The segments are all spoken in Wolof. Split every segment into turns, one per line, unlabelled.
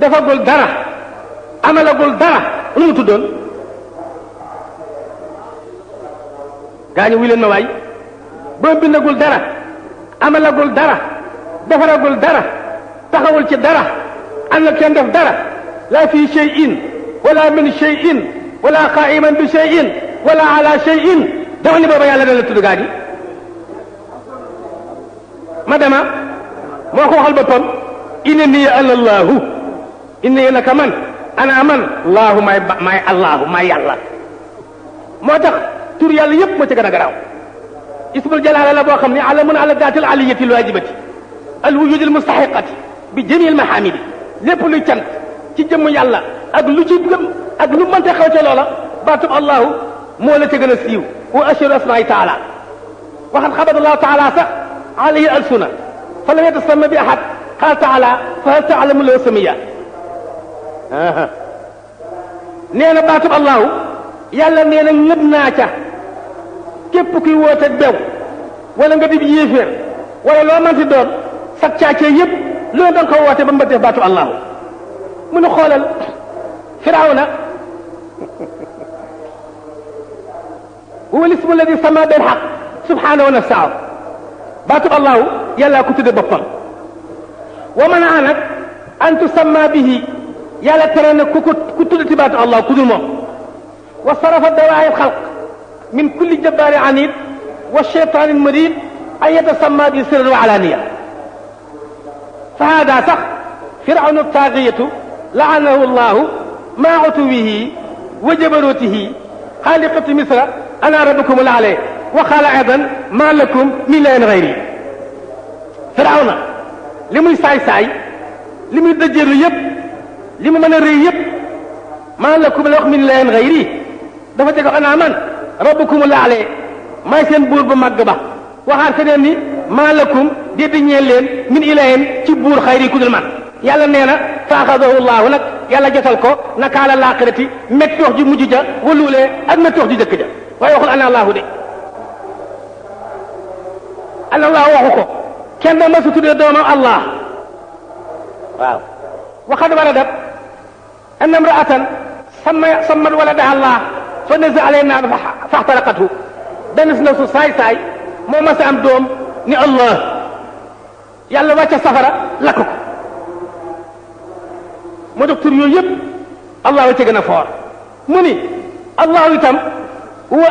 defagul dara amalagul dara lu mu tuddoon gaañu wi leen ma waay boo bindagul dara amalagul dara defaragul dara taxawul ci dara am na kenn def dara la fi shay'in wala min shay'in wala qa'iman bi shay'in wala ala shay'in dama ni booba yàlla dana la tudd gaa gi ma dema moo ko waxal boppam innani ana allahu inni naka man ana man allahu maay allahu maay yàlla moo tax tur yàlla yépp moo ci gën a garaaw ismul jalaala la boo xam ne alamun ala daati al aliyati al wajibati al wujudi al mustahiqati bi jami al mahamidi lépp luy cant ci jëmm yàlla ak lu ci gëm ak lu mënta xew ca loola baatub allahu moo la ca gën a siiw wa ashhadu asmaai taala waxat xabat allahu taala sax alayhi alsuna fa lam yatasamma bi ahad qaal taala fa hal taalamu lahu samiya nee na baatub allahu yàlla nee na ñëpp naa ca képp kuy woote bew wala nga dib yéeféer wala loo manti doon sag caacee yëpp loolu danga ko woote ba mbatee baatu allahu mu nu xoolal firawna huwa lismu alladi sama bil haq subhanahu wa nafsahu baatub allahu yàllaa ko tudde boppam wa manaa nag an tusamma bihi yàlla tere na ku tuddati baatu allahu ku dul moom wa sarafa dawaa'i alxalq min kulli jabbaari anid wa shaytaanin marid an yatasamma bi sirran wa alaaniya fa hada sax firawnu taagiyatu laanahu llahu maa utuwihi wa jabarutihi xaaliqatu misra ana rabbukum al-a'la wa qaala aydan maa lakum min ilaahin gayri firawna li muy saay-saay li muy dëjërlu yëpp li mu mën a rëy yëpp maa lakum la wax min ilaahin gayri dafa teg ana man rabbukum al-a'la maay seen buur bu màgg ba waxaat feneen ni maa lakum déedéet ñeel leen min ilaahin ci buur xayri ku dul man yàlla nee na fa axadahu llahu nag yàlla jotal ko nakaala laaxirati métti wax ju mujj ja waluulee ak métti wax ju jëkk ja waaye waxul ana allahu de ana allahu waxu ko kenn ma su tuddee doomam allah waaw waxad waradat anna imra'atan sammat waladaha allah fa nazala alayha naar fa axtaraqathu benn si na su saay-saay moo mas a am doom ni allah yàlla wàcca safara lakk ko moo tax tur yooyu yëpp allah wa ca gën a foor mu ni allahu itam huwa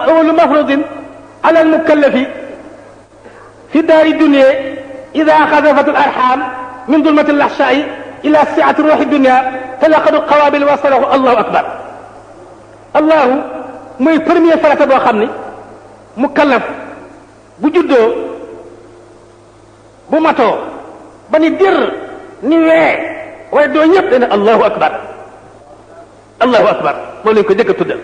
awwalu mafrudin ala almukallafi fi daari dunya ida xadafat alarham min dulmati alahshai ila siati ruuxi dunya talaqadu qawabil wa salahu allahu akbar allahu mooy premier farata boo xam ni mukallaf bu juddoo bu matoo ba ni dir ni wee waaye doo ñëpp dana allahu akbar moom lañ ko jëkk a tuddal